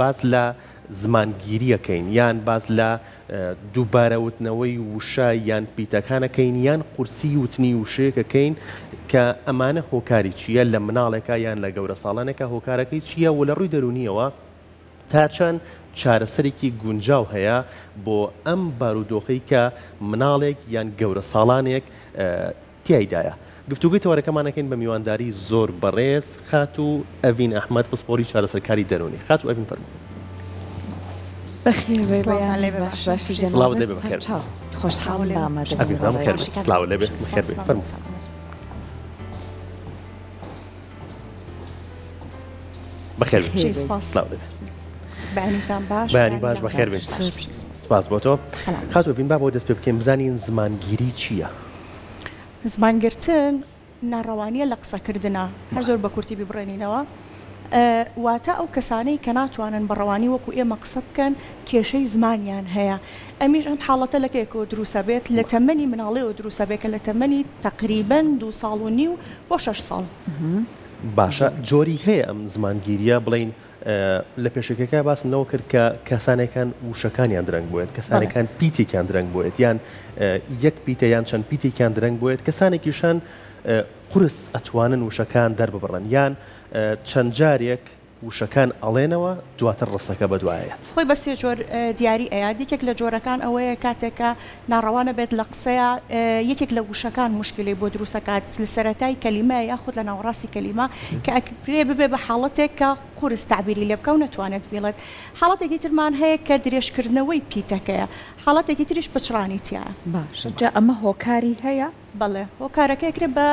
باس لە زمانگیریەکەین یان باس لە دووبارە وتنەوەی وشە یان پیتەکان ئەکەین یان قورسی وتنی وشەیەک ئەکەین کە ئەمانە هۆکاری چییە لە مناڵێکا یان لە گەورە ساڵانێکا هۆکارەکەی چییە و لە ڕووی دەروونیەوە تا چەند چارەسەرێکی گونجاو هەیە بۆ ئەم بارودۆخەی کە مناڵێک یان گەورە ساڵانێک تیایدایە. گفتوگۆی تەوەرەکەمان ئەکەین بە میوانداری زۆر بەڕێز خاتوو ئەڤین ئەحمەد پسپۆری چارەسەرکاری دەروونی. خاتوو ئەڤین فەرموو. بەخێر بێی بەیانی باش باشی سڵاوت لێبێ بەخێر بێی. خۆشحاڵم بە ئامادەبوونت. ئەڤین خان بەخێر بێی. سڵاوت لێبێ بەخێر بێی فەرموو. بەخێر بێی. سڵاو لێبێ. بەیانیتان باش. بەیانی باش بەخێر بێیت. سپاس بۆ تۆ. خاتوو ئەڤین با بۆ دەست پێ بکەین بزانین زمانگیری چییە؟ زمانگرتن ناڕەوانییە لە قسەکردنا، هەر زۆر بە کورتی بیبڕێنینەوە، واتە ئەو کەسانەی کە ناتوانن بە ڕەوانی وەکو ئێمە قسە بکەن کێشەی زمانیان هەیە، ئەمیش ئەم حاڵەتە لە کەیەکەوە دروست ئەبێت؟ لە تەمەنی مناڵیەوە دروست ئەبێت کە لە تەمەنی تەقریبەن دوو ساڵ و نیو بۆ شەش ساڵ. باشە جۆری هەیە ئەم زمانگیریە بڵێین لە پێشەکیەکە باسم لەوە کرد کە کەسانێک هەن وشەکانیان درەنگ بۆیەت، کەسانێک هەن پیتێکیان درەنگ بۆیەت یان یەک پیتە یان چەند پیتێکیان درەنگ بۆیەت، کەسانێکیش هەن قورس ئەتوانن وشەکان دەرببڕن یان چەند جارێک وشەکان ئەڵێنەوە دواتر ڕستەکە بەدوایەت. خۆی بە سێ جۆر دیاری ئەیات، یەکێک لە جۆرەکان ئەوەیە کاتێک کە ناڕەوا نەبێت لە قسەیا یەکێک لە وشەکان موشکیلەی بۆ دروست ئەکات لە سەرەتای کەلیمە یاخود لە ناوەڕاستی کەلیمە کە ئەکرێ ببێ بە حاڵەتێک کە قورس تەعبیری لێ بکا و نەتوانێت بیڵێت. حاڵەتێکی ترمان هەیە کە درێژکردنەوەی پیتەکەیە. حاڵەتێکی تریش پچڕانی تیایە. باشە جا ئەمە هۆکاری هەیە؟ بەڵێ هۆکارەکەی ئەکرێ بە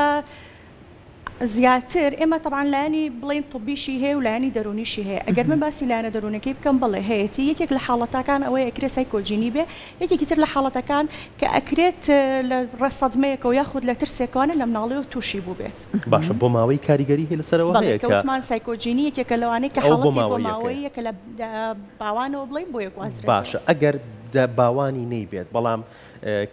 زیاتر ئێمە تەبعەن لایەنی بڵێین طبیشی هەیە و لایەنی دەروونیشی هەیە ئەگەر من باسی لایەنە دەروونەکەی بکەم بەڵێ هەیەتی یەکێک لە حاڵەتاکان ئەوەیە ئەکرێ سایکۆجینی بێ یەکێکی تر لە حاڵەتەکان کە ئەکرێت لە ڕێ سەدمەیەکەوە یاخود لە ترسێکەوانە لە مناڵیەوە تووشی بووبێت. باشە بۆ ماوەی کاریگەری هەیە لەسەرەوە بەڵێ هەیە کە کە وتمان سایکۆجینی یەکێکە لەوانەی کە ئەوە بۆ حاڵەتی ماوەییەکەیە. بۆماوەییە کە لە باوانەوە بڵێین بۆ یەگوازرێتەوە. باشە ئەگەر باوانی نەیبێت بەڵام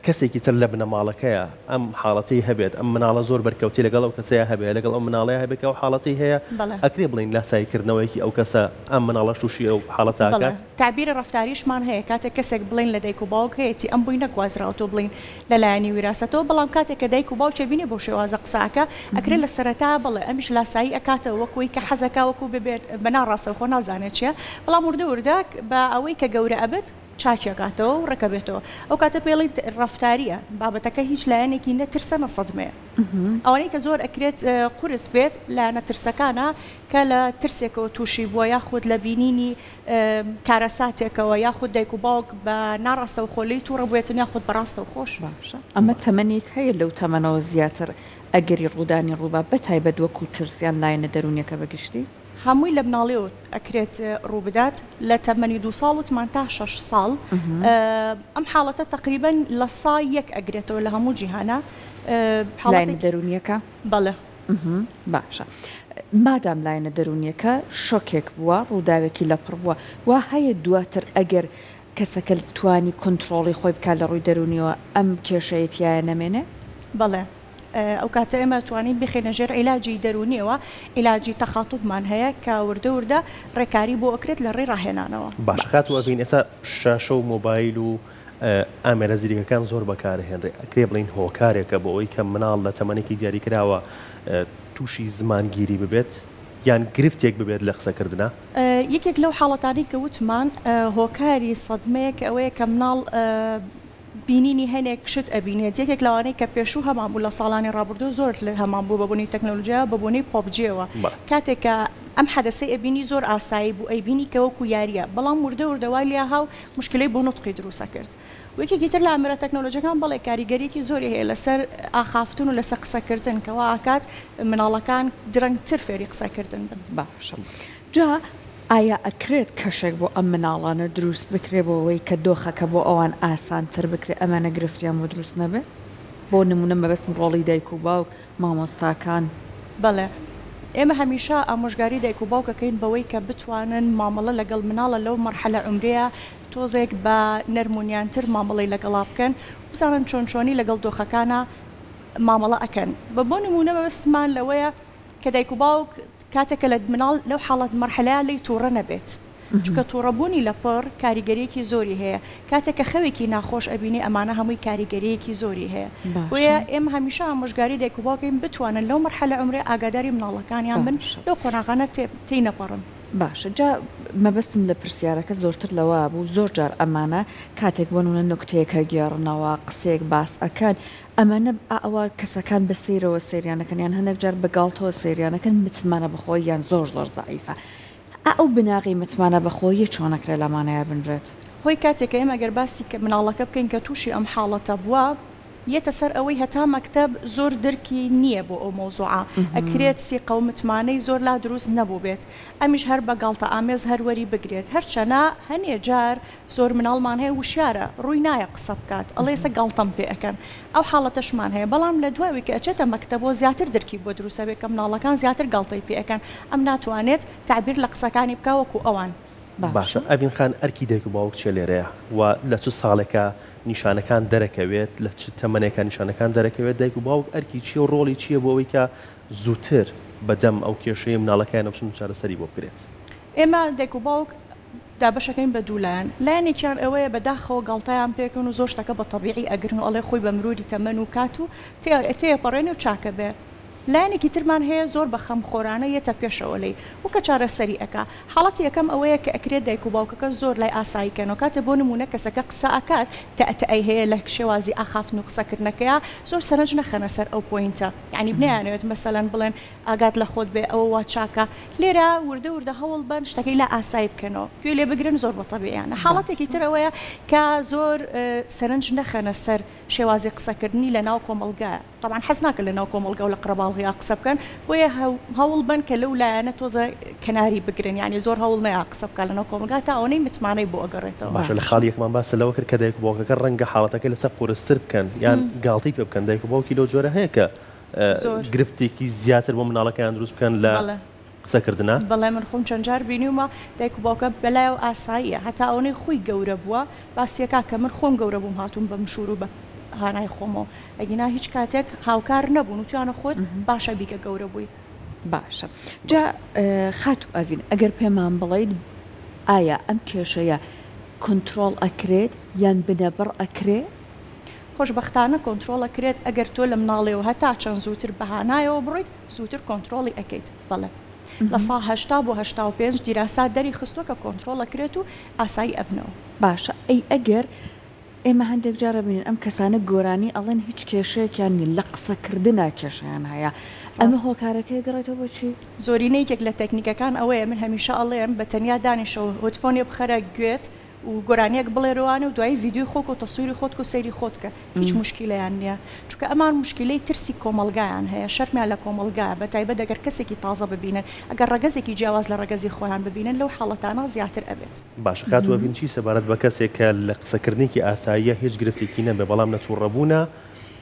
کەسێکی تر لە بنەماڵەکەیا ئەم حاڵەتەی هەبێت، ئەم مناڵە زۆر بەرکەوتەی لەگەڵ ئەو کەسەیا هەبێ، لەگەڵ ئەو مناڵەیا هەبێ کە ئەو حاڵەتەی هەیە، بەڵێ. ئەکرێ بڵێین لاسایی کردنەوەیەکی ئەو کەسە ئەم مناڵەش تووشی ئەو حاڵەتە بەڵێ. ئەکات؟ تەعبیری ڕەفتاریشمان هەیە، کاتێک کەسێک بڵێین لە دایک و باوک هەیەتی ئەم بۆی نەگوازراوەتەوە بڵێین لە لایەنی ویراسەتەوە، بەڵام کاتێک کە دایک و باوکی ئەبینێ بەو شێوازە قسە ئەکا، ئەکرێ لە سەرەتا بەڵێ ئەمیش لاسایی ئەکاتەوە وەک وەی کە حەزەکا وەکوو ببێت بە ناڕاستەوخۆ نازانێ چیە، بەڵام وردە وردە بە ئەوەی کە گەورە ئەبێت، چاکی ئەکاتەوە و ڕێکەبێتەوە ئەو کاتە پێی ئەڵێن ڕەفتاریە بابەتەکە هیچ لایەنێکی نە ترسە نە سەدمەیە ئەوانەی کە زۆر ئەکرێت قورس بێت لایەنە ترسەکانە کە لە ترسێکەوە تووشی بووە یاخود لە بینینی کارەساتێکەوە یاخود دایک و باوک بە ناڕاستەوخۆ لێی تووڕە بووێتن یاخود بە ڕاستەوخۆش. باشە ئەمە تەمەنێک هەیە لەو تەمەنەوە زیاتر ئەگەری ڕوودانی ڕووبا بەتایبەت وەکو ترس یان لایەنە دەروونیەکە بەگشتی؟ هەمووی لە مناڵیەوە ئەکرێت ڕووبدات لە تەمەنی دوو ساڵ وتمان تا شەش ساڵ ئەم حاڵەتە تەقریبەن لە سا یەک ئەگرێتەوە لە هەموو جیهانا لایەنە دەروونیەکە؟ بەڵێ. باشە مادام لایەنە دەروونیەکە شۆکێک بووە ڕووداوێکی لەپڕ بووە وا هەیە دواتر ئەگەر کەسەکە توانی کۆنترۆڵی خۆی بکات لە ڕووی دەروونیەوە ئەم کێشەیە تیایا نەمێنێ؟ بەڵێ ئەو کاتە ئێمە توانین بیخەینە ژێر عیلاجی دەروونیەوە، عیلاجی تەخاتوبمان هەیە کە وردە وردە ڕێکاری بۆ ئەکرێت لە ڕێی ڕاهێنانەوە. باشە خاتوو ئەڤین ئێستا شاشە و مۆبایل و ئامێرە زیرەکەکان زۆر بەکارئەهێنرێ ئەکرێ بڵێین هۆکارێکە بۆ ئەوەی کە مناڵ لە تەمەنێکی دیاریکراوە تووشی زمانگیری ببێت یان گرفتێک ببێت لە قسەکردنا؟ یەکێک لەو حاڵەتانەی کە وتمان هۆکاری سەدمەیەک ئەوەیە کە مناڵ بینینی هەنێک شت ئەبینێت یەکێک لەوانەی کە پێشوو هەمان بوو لە ساڵانی ڕابردوو زۆر هەمان بوو بە بۆنەی تەکنەلۆجیاوە بە بۆنەی پۆبجیەوە کاتێک کە ئەم حەدەسەی ئەبینی زۆر ئاسایی بوو ئەیبینی کە وەکو یاریە بەڵام وردە وردە وای لێها و موشکیلەی بۆ نوتقی دروست ئەکرد و یەکێکی تر لە ئامێرە تەکنەلۆجیەکان بەڵێ کاریگەریەکی زۆری هەیە لەسەر ئاخافتن و لەسەر قسەکردن کە وا ئەکات مناڵەکان درەنگتر فێری قسەکردن بن. باشە جا ئایا ئەکرێت کەشێک بۆ ئەم مناڵانە دروست بکرێت بۆ ئەوەی کە دۆخەکە بۆ ئەوان ئاسانتر بکرێت ئەمانە گرفتیان بۆ دروست نەبێت؟ بۆ نمونە مەبەستم ڕۆڵی دایک و باوک، مامۆستاکان. بەڵێ ئێمە هەمیشە ئامۆژگاری دایک و باوک ئەکەین بەوەی کە بتوانن مامەڵە لەگەڵ مناڵە لەو مەرحەلە عومریە تۆزێک بە نەرم و نیانتر مامەڵەی لەگەڵا بکەن بزانن چۆن چۆنی لەگەڵ دۆخەکانا مامەڵە ئەکەن بە بۆ نمونە مەبەستمان لەوەیە کە دایک و باوک کاتێک کە لە مناڵ لەو حاڵەت مەرحەلەیا لێی توڕە نەبێت. چونکە توڕەبوونی لە پڕ کاریگەریەکی زۆری هەیە کاتێک کە خەوێکی ناخۆش ئەبینێ ئەمانە هەمووی کاریگەریەکی زۆری هەیە بۆیە ئێمە هەمیشە ئامۆژگاری دایک و باوکین بتوانن لەو مەرحەلە عومرە ئاگاداری مناڵەکانیان بن لەو قۆناغانە تێی نەپەڕن. باشە جا مەبەستم لە پرسیارەکە زۆرتر لەوە بوو زۆر جار ئەمانە کاتێک بۆ نمونە نوکتەیەک ئەگێڕنەوە قسەیەک باس ئەکەن ئەمانە ئەوە کەسەکان بە سەیرەوە سەیریان ئەکەن یان هەنێک جار بە گاڵتەوە سەیریان ئەکەن متمانە بەخۆییان زۆر زۆر زەعیفە ئا ئەو بناغەی متمانە بەخۆییە چۆن ئەکرێ لەمانەیا بنرێت؟ خۆی کاتێک کە ئێمە گەر باسی مناڵەکە بکەین کە تووشی ئەم حاڵەتە بووە یەتە سەر ئەوەی هەتا مەکتەب زۆر درکی نییە بۆ ئەو مەوزوعە ئەکرێت سیقە و متمانەی زۆر لا دروست نەبووبێت ئەمیش هەر بە گاڵتە ئامێز هەر وەری بگرێت هەرچەنە هەنێ جار زۆر مناڵمان هەیە وشیارە ڕووی نایە قسە بکات ئەڵێ ئێستا گاڵتەم پێ ئەکەن ئەو حاڵەتەشمان هەیە بەڵام لە دوای ئەوەی کە ئەچێتە مەکتەبەوە زیاتر درکی بۆ دروست ئەبێت کە مناڵەکان زیاتر گاڵتەی پێ ئەکەن ئەم ناتوانێت تەعبیر لە قسەکانی بکا وەکو ئەوان. باشە ئەڤین خان ئەرکی دایک و باوک چیە لێرەیا و لە چ ساڵێکا نیشانەکان دەرەکەوێت لە چ تەمەنێکا نیشانەکان دەرەکەوێت دایک و باوک ئەرکی چیە و ڕۆڵی چیە بۆ ئەوەی کە زووتر بەدەم ئەو کێشەیەی مناڵەکەیانە بچن و چارەسەری بۆ بکرێت؟ ئێمە دایک و باوک دابەشەکەین بە دوو لایەن، لایەنێکیان ئەوەیە بە داخەوە گاڵتەیان پێکەن و زۆر شتەکە بە تەبیعی ئەگرن و ئەڵێ خۆی بە مروری تەمەن و کات و تێیەپەڕێنێ و چاکەبێ. لایەنێکی ترمان هەیە زۆر بە خەمخۆرانە یەتە پێشەوە لێی و کە چارەسەری ئەکا. حاڵەتی یەکەم ئەوەیە کە ئەکرێت دایک و باوکەکە زۆر لای ئاسایی کەنەوە کاتێ بۆ نموونە کەسەکە قسە ئەکات تەئتەئەی هەیە لە شێوازی ئاخافتن و قسەکردنەکەیا زۆر سەرنج نەخەنە سەر ئەو point ە یانی نەیانەوێت مەسەلەن بڵێن ئاگات لە خۆت بێ ئەوە وا چاکە لێرە وردە وردە هەوڵ بەن شتەکەی لا ئاسایی بکەنەوە گوێ لێ بگرن زۆر بە تەبیعیانە حاڵەتێکی تر ئەوەیە کە زۆر سەرنج نەخەنە سەر شێوازی قسەکردنی لە ناو کۆمەڵگا تەبعەن حەز ناکەن لە ناو کۆمەڵگا و لە قەرەباڵغیا قسە بکەن بۆیە هەوڵ بەن کە لەو لایەنە تۆزە کەناری بگرن یانی زۆر هەوڵ نەیا قسە بکا لە ناو کۆمەڵگا تا ئەوەنەی متمانەی بۆ ئەگەڕێتەوە. باشە لە خاڵی یەکەمان باست لەوە کرد کە دایک و باوکەکە ڕەنگە حاڵەتەکەی لەسەر قورستر بکەن یان گاڵتەی پێ بکەن دایک و باوکی لەو جۆرە هەیە کە گرفتێکی زیاتر بۆ مناڵەکەیان دروست بکەن لە قسەکردنا؟ بەڵێ من خۆم چەند جار بینیومە دایک و باوکە بەلایەوە ئاساییە هەتا ئەوەنەی خۆی گەورە بووە باسیەکا کە من خۆم گەورە بووم هاتووم بە مشوور و بە هانای خۆمەوە ئەگینا هیچ کاتێک هاوکار نەبوون وتویانە خۆت باشە بیکە گەورە بووی. باشە جا خاتوو ئەڤین ئەگەر پێمان بڵێیت ئایا ئەم کێشەیە کۆنترۆڵ ئەکرێت یان بنەبڕ ئەکرێ؟ خۆشبەختانە کۆنترۆڵ ئەکرێت ئەگەر تۆ لە مناڵیەوە هەتا چەند زووتر بەهانایەوە بڕۆیت زووتر کۆنترۆڵی ئەکەیت بەڵێ 80% بۆ 85 دیراسات دەری خستووە کە کۆنترۆڵ ئەکرێت و ئاسایی ئەبنەوە. باشە ئەی ئەگەر ئێمە هەندێک جار ئەبینین ئەم کەسانە گۆرانی ئەڵێن هیچ کێشەیەکیان نیە لە قسەکردنا کێشەیان هەیە ئەمە هۆکارەکەی ئەگەڕێتەوە بۆ چی؟ زۆرینە یەکێک لە تەکنیکەکان ئەوەیە من هەمیشە ئەڵێم بە تەنیا دانیشە و headphone ێ بخەرە گوێت و گۆرانیەک بڵێرەوانێ و دوایی ڤیدیۆی خۆکە و تەسویری خۆت کە و سەیری خۆت کە هیچ موشکیلەیان نیە چونکە ئەمان موشکیلەی ترسی کۆمەڵگایان هەیە شەرمیان لە کۆمەڵگایە بە تایبەت ئەگەر کەسێکی تازە ببینن ئەگەر ڕەگەزێکی جیاواز لە ڕەگەزی خۆیان ببینن لەو حاڵەتانە زیاتر ئەبێت. باشە خاتوو ئەڤین چی سەبارەت بە کەسێک کە لە قسەکردنێکی ئاساییە هیچ گرفتێکی نەبێ بەڵام لە توڕەبوونا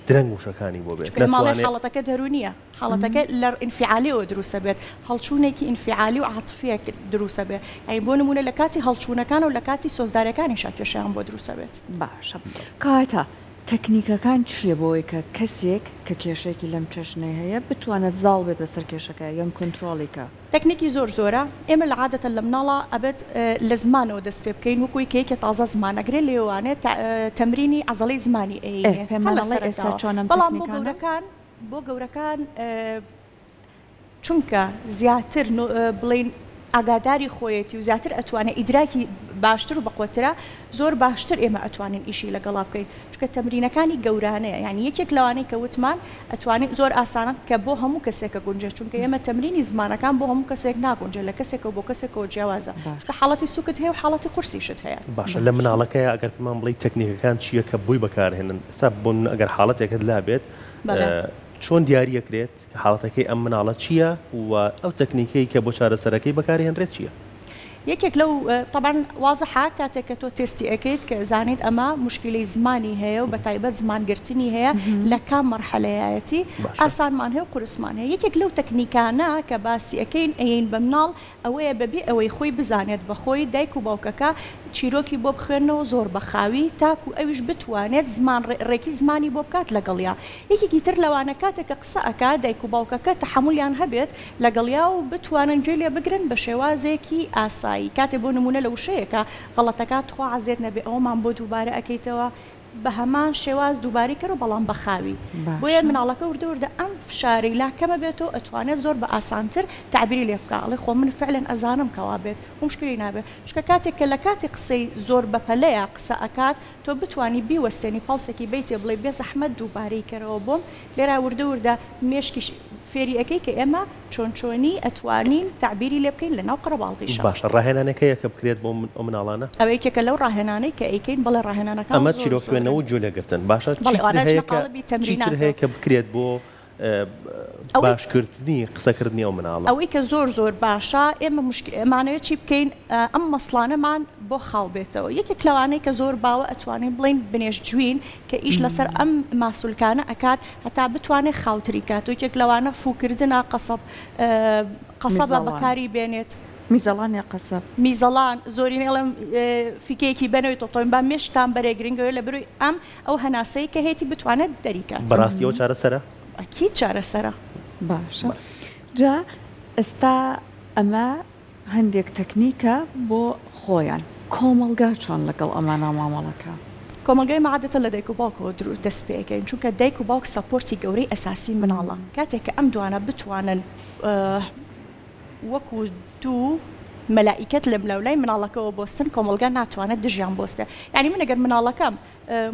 درەنگ وشەکانی بۆ بێت چونکە ئێمە ئەڵێین نەتوانێ. حاڵەتەکە دەروونیە حاڵەتەکە لە ئینفیعالیەوە دروست ئەبێت هەڵچوونێکی ئینفیعالی و عاتفیەک دروست ئەبێ یانی بۆ نموونە لە کاتی هەڵچوونەکان و لە کاتی سۆزداریەکانیشا کێشەیان بۆ دروست ئەبێت. باشە کەواتە تەکنیکەکان چیە بۆ ئەوەی کە کەسێک کە کێشەیەکی لەم چەشنەی هەیە بتوانێت زاڵ بێت بەسەر کێشەکە یان کۆنترۆڵی کا؟ تەکنیکی زۆر زۆرە ئێمە لە عادەتەن لە مناڵا ئەبێت لە زمانەوە دەست پێ بکەین وەکو کە یەکێ تازە زمان ئەگرێ لێوانێ تەمرینی عەزەڵەی زمانی ئێ ئەیەینێ هەر پێمان لە ئەڵێ ئێستا سەرەتاوە چۆن ئەم بەڵام بۆ تەکنیکانە؟ گەورەکان بۆ گەورەکان چونکە زیاتر بڵێین ئاگاداری خۆیەتی و زیاتر ئەتوانێ ئیدراکی باشتر و بەقوەترە زۆر باشتر ئێمە ئەتوانین ئیشی لەگەڵا بکەین چونکە تەمرینەکانی گەورانەیە یانی یەکێک لەوانەی کە وتمان ئەتوانین زۆر ئاسانە کە بۆ هەموو کەسێکە گونجێت چونکە ئێمە تەمرینی زمانەکان بۆ هەموو کەسێک ناگونجێت لە کەسێکەوە بۆ کەسێکەوە جیاوازە چونکە حاڵەتی سوکت هەیە و حاڵەتی قورسیشت هەیە. باشە لە مناڵەکەیا ئەگەر پێمان بڵێی تەکنیکەکان چییە کە بۆی بەکارهێنن ئێستا بۆ نمونە ئەگەر حاڵەتێکت لابێت چۆن دیاریەکرێت کە حاڵەتەکەی ئەم مناڵە چییە و ئەو تەکنیکەی کە بۆ چارەسەرەکەی بەکارهێنرێت چییە؟ یەکێک لەو تەبعەن وازحە کاتێک کە تۆ تێستی ئەکەیت کە ئەزانیت ئەمە موشکیلەی زمانی هەیە و بەتایبەت زمان گرتنی هەیە لە کام مەرحەلەیایەتی ئاسانمان هەیە و قورسمان هەیە یەکێک لەو تەکنیکانە کە باسی ئەکەین ئەیەین بە مناڵ ئەوەیە بەبێ ئەوەی خۆی بزانێت بە خۆی دایک و باوکەکە. چیرۆکی بۆ بخوێننەوە زۆر بە خاوی تاکو ئەویش بتوانێت زمان ڕێکی زمانی بۆ بکات لەگەڵیا. یەکێکی تر لەوانە کاتێک کە قسە ئەکات دایک و باوکەکە تەحەمولیان هەبێت لەگەڵیا و بتوانن گوێ لێ بگرن بە شێوازێکی ئاسایی کاتێ بۆ نمونە لە وشەیەکا غەڵەتەکا تخوا عەزێت نەبێ ئەوەمان بۆ دووبارە ئەکەیتەوە بە هەمان شێواز دووبارەی کەرەوە بەڵام بە خاوی بۆیە باشە. مناڵەکە وردە وردە ئەم فشارەی لا کەمە بێتەوە ئەتوانێت زۆر بە ئاسانتر تەعبیری لێ بکا ئەڵێ خۆ من فعلەن ئەزانم کەوا بێت موشکیلەی نابێ چونکە کاتێک کە لە کاتی قسەی زۆر بە پەلەیا قسە ئەکات تۆ بتوانی بیوەستێنی پاوسێکی بەیتێ بڵێی بێزەحمەت دووبارەی کەرەوە بۆم لێرا وردە وردە مێشکیش فێری ئەکەی کە ئێمە چۆن چۆنی ئەتوانین تەعبیری لێ بکەین لە ناو قەرەباڵغیشا. باشە ڕاهێنانێک هەیە کە بکرێت بۆ ئەو مناڵانە؟ ئەوە یەکێکە لەو ڕاهێنانەی کە ئەیکەین بەڵێ ڕاهێنانەکان ئەمە زۆر چیرۆک زۆرن. خوێندنەوە و گوێ لێگرتن باشە بەڵێ چیتر ئەوانە هەیە ئەچنە کە قاڵبی چیتر هەیە تەمریناتەوە. کە بکرێت بۆ ئەوەی باشکردنی قسەکردنی ئەو مناڵە؟ ئەوەی کە زۆر زۆر باشە ئێمە مشک ئەمانەوێت چی بکەین ئەم مەسڵانەمان بۆ خاو بێتەوە یەکێک لەوانەی کە زۆر باوە ئەتوانین بڵێین بنێشت جوین کە ئیش لەسەر ئەم ماسولکانە ئەکات هەتا بتوانێت خاوتری کات و یەکێک لەوانە فووکردنە قەسەب قەسەبە میزەڵان. بەکاری بێنێت. میزەڵان یا قەسەب؟ میزەڵان زۆرینەی ئەڵێم فیکەیەکی بەنەوەی تۆپتۆین با مێشکتان بەرێ گرنگەوە لە برۆی ئەم ئەو هەناسەی کە هەیەتی بتوانێت دەریکات. بەڕاستی ئەوە چارەسەرە؟ ئەکید چارەسەرە. باشە جا ئێستا ئەمە هەندێک تەکنیکە بۆ خۆیان کۆمەڵگا چۆن لەگەڵ ئەمانە مامەڵە کا؟ کۆمەڵگای ئێمە عادەتەن لە دایک و باوکەوە دروست دەست پێ ئەکەین چونکە دایک و باوک support ی گەورەی ئەساسی مناڵە کاتێک کە ئەم دوانە بتوانن وەکو دوو مەلائیکەت لەملاولای مناڵەکەوە بۆستن کۆمەڵگا ناتوانێت دژیان بۆستێ یانی من ئەگەر مناڵەکەم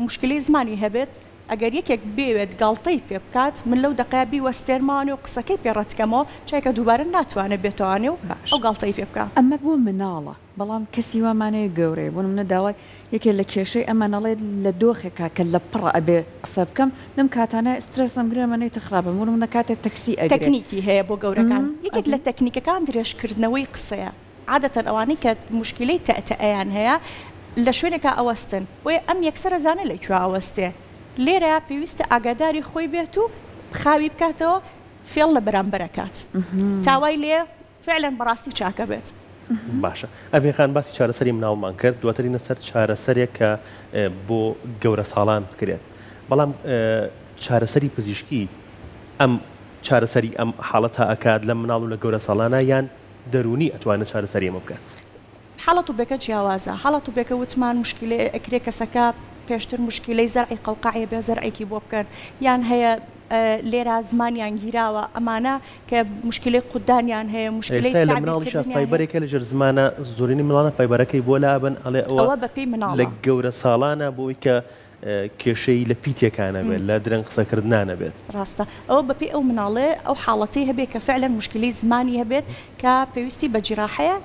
موشکیلەی زمانی هەبێت ئەگەر یەکێک بێوێت گاڵتەی پێ بکات من لەو دەقەیا بیوەستێنمەوانێ و قسەکەی پێ ڕەتکەمەوە چایکە دووبارە ناتوانێت بێتەوانێ و باشە ئەو گاڵتەی پێ بکا. ئەمە بۆ مناڵە بەڵام کەسی وامان هەیە گەورەیە بۆ نمونە داوای یەکێ لە کێشەی ئەمە ئەڵێت لە دۆخێکا کە لە پڕا ئەبێ قسە بکەم لەم کاتانە سترێسم گرێ ئەمە نەیتر خراپە بۆ نمونە کاتێ تەکسی ئەگرێ. تەکنیکی هەیە بۆ گەورەکان یەکێک لە تەکنیکەکان درێژکردنەوەی قسەیە عادەتەن ئەوانەی کە موشکیلەی تەئتەئەیان هەیە لە شوێنێکا ئەوەستن بۆیە ئەم یەکسەر ئەزانێ لە کوێ ئەوەستێ لێرە پێویستە ئاگاداری خۆی بێت و خاوی بکاتەوە فێڵ لە بەرامبەر ئەکات تا وای لێ فعلا بەڕاستی چاکە بێت. باشە ئەڤین خان باسی چارەسەری مناڵمان کرد دواتر دێینە سەر چارەسەرێک کە بۆ گەورە ساڵان بکرێت بەڵام چارەسەری پزیشکی ئەم چارەسەری ئەم حاڵەتە ئەکات لە مناڵ و لە گەورە ساڵانە یان دەروونی ئەتوانێت چارەسەری ئەمە بکات؟ حاڵە طبیەکە جیاوازە حاڵە طبیەکە وتمان موشکیلەی ئەکرێ کەسەکە پێشتر موشکیلەی زەرعی قەوقەعی بێ زەرعێکی بۆ بکەن یان هەیە لێرا زمانیان گیراوە ئەمانە کە موشکیلەی قوتدانیان هەیە موشکیلەی ئێستا لە تەعبیر مناڵیشا کردنیان هەیە. فایبەرێک هەیە لەژێر زمانە زۆرینەی مناڵان فایبەرەکەی بۆ لابەن ئەڵێ ئەوە ئەوە بەپێی لە مناڵە. گەورە ساڵانە بۆ ئەوەی کە کێشەی لە پیتێکا نەبێت لە درەنگ قسەکردنا نەبێت. ڕاستە ئەوە بەپێی ئەو مناڵەیە ئەو حاڵەتەی هەبێت کە فعلەن موشکیلەی زمانی هەبێت کە پێویستی بە جیراحەیە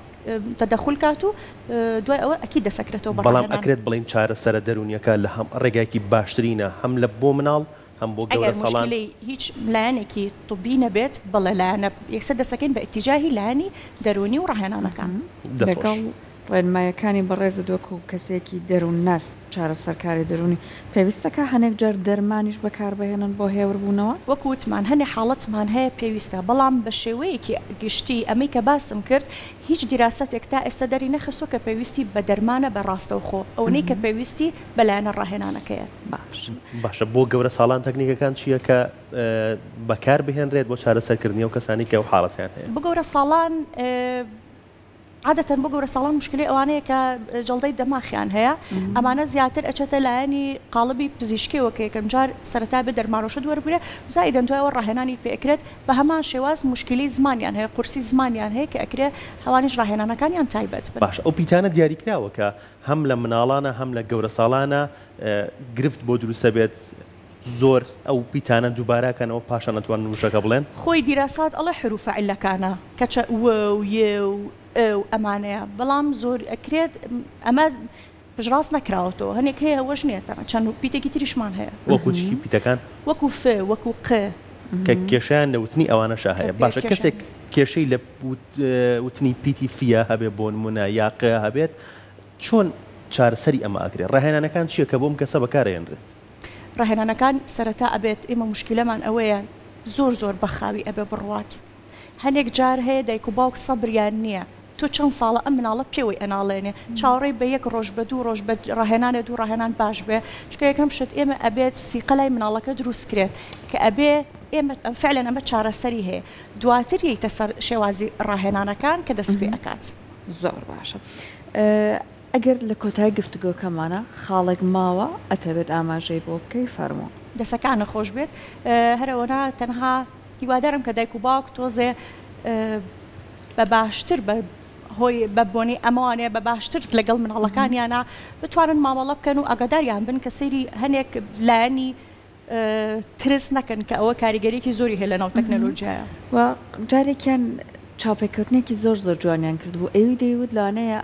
تەدەخول کات و دوای ئەوە ئەکید دەسەکرێتەوە بە بەڵام ڕاهێنان. ئەکرێت بڵێین چارەسەرە دەروونیەکە لە هەم ڕێگایەکی باشترینە هەم لە بۆ مناڵ هەم بۆ ئەگەر گەورە ساڵان. موشکیلەی هیچ لایەنێکی طبی نەبێت بەڵێ لایەنە یەکسەر دەسەکەین بە ئیتیجاهی لایەنی دەروونی و ڕاهێنانەکان. دەست لەگەڵ خۆش. ڕێنمایەکانی بەڕێزت وەکو کەسێکی دەروونناس، چارەسەرکاری دەروونی، پێویستە کە هەنێک جار دەرمانیش بەکاربهێنن بۆ هێوربوونەوە؟ وەکو وتمان هەنێ حاڵەتمان هەیە پێویستە، بەڵام بە شێوەیەکی گشتی ئەمەی کە باسم کرد هیچ دیراسەتێک تا ئێستا دەری نەخستووە کە پێویستی بە دەرمانە بە ڕاستەوخۆ، ئەوەنەی کە پێویستی بە لایەنە ڕاهێنانەکەیە. باشە. باشە بۆ گەورە ساڵان تەکنیکەکان چییە کە بەکار بهێنرێت بۆ چارەسەرکردنی ئەو کەسانەی کە ئەو حاڵەتەیان هەیە؟ بۆ گەورە ساڵان عادەتەن بۆ گەورە ساڵان موشکیلەی ئەوانەیە کە جەڵدەی دەماخیان هەیە ئەمانە زیاتر ئەچێتە لایەنی قاڵبی پزیشکیەوە کە یەکەم جار سەرەتا بێ دەرمانۆشت وەربگرێ زائیدەن دوای ئەوە ڕاهێنانی پێ ئەکرێت بە هەمان شێواز موشکیلەی زمانیان هەیە قورسی زمانیان هەیە کە ئەکرێ ئەوانیش ڕاهێنانەکانیان تایبەت بن. باشە ئەو پیتانە دیاریکراوە کە هەم لە مناڵانە هەم لە گەورە ساڵانە گرفت بۆ دروستەبێت زۆر ئەو پیتانە دووبارە کەنەوە پاشان ئەتوانن وشەکە بڵێن؟ خۆی دیراسات ئەڵێ حروفە علەکانە کە چە و و ی و ئ و ئەمانەیە بەڵام زۆر ئەکرێت ئەمە پشتڕاست نەکراوەتەوە هەنێک هەیە وەش نیە تەنها چەند پیتێکی تریشمان هەیە. وەکو چی پیتەکان؟ وەکو ف وەکو ق. کە کێشەیان لە وتنی ئەوانەشا کە هەیە باشە کێشەیان کەسێک کێشەی لە وتنی پیتی فە هەبێ بۆ نمونە یا ق هەبێت چۆن چارەسەری ئەمە ئەکرێت ڕاهێنانەکان چیە کە بۆ ئەم کەسە بەکارئەهێنرێت؟ ڕاهێنانەکان سەرەتا ئەبێت ئێمە موشکیلەمان ئەوەیە زۆر زۆر بە خاوی ئەبێ بڕوات هەنێک جار هەیە دایک و باوک سەبریان نیە. تۆ چەند ساڵە ئەم مناڵە پێوەی ئەناڵێنێ چاوەڕێی بە یەک ڕۆژ بە دوو ڕۆژ بە ڕاهێنانێ دوو ڕاهێنان باش بێ چونکە یەکەم شت ئێمە ئەبێت سیقە لای مناڵەکە دروست کرێت کە ئەبێ ئێمە فعلەن ئەمە چارەسەری هەیە دواتر یەیتە سەر شێوازی ڕاهێنانەکان کە دەست پێ ئەکات. زۆر باشە ئەگەر لە کۆتای گفتوگۆکەمانا خاڵێک ماوە ئەتەوێت ئاماژەی بۆ بکەی فەرموو. دەسەکانت خۆش بێت هەرئەوەنا تەنها هیوادارم کە دایک و باوک تۆزێ بە باشتر بە هۆی بە بۆنەی ئەمەوانەیە بە باشتر لەگەڵ مناڵەکانیانە بتوانن مامەڵە بکەن و ئاگاداریان بن کە سەیری هەنێک لایەنی ترس نەکەن کە ئەوە کاریگەریەکی زۆری هەیە لەناو تەکنەلۆجیایە. و جارێکیان چاوپێکەوتنێکی زۆر زۆر جوانیان کردبوو ئەوی دەیوت لەوانەیە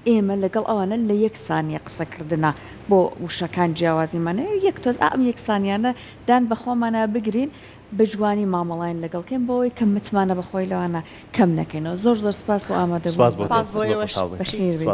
ئێمە لەگەڵ ئەوانە لە یەک سانیە قسەکردنا بۆ وشەکان جیاوازیمان هەیە یەک تۆز ئا ئەم یەکسانیانە دان بەخۆمانا بگرین بە جوانی مامەڵەیان لەگەڵ کەین بۆ ئەوەی کە متمانە بەخۆی لەوانە کەم نەکەینەوە زۆر زۆر سپاس بۆ ئامادەبوونتان. سپاس بۆ تۆ. سپاس بۆ ئێوەش. بەخێربێی.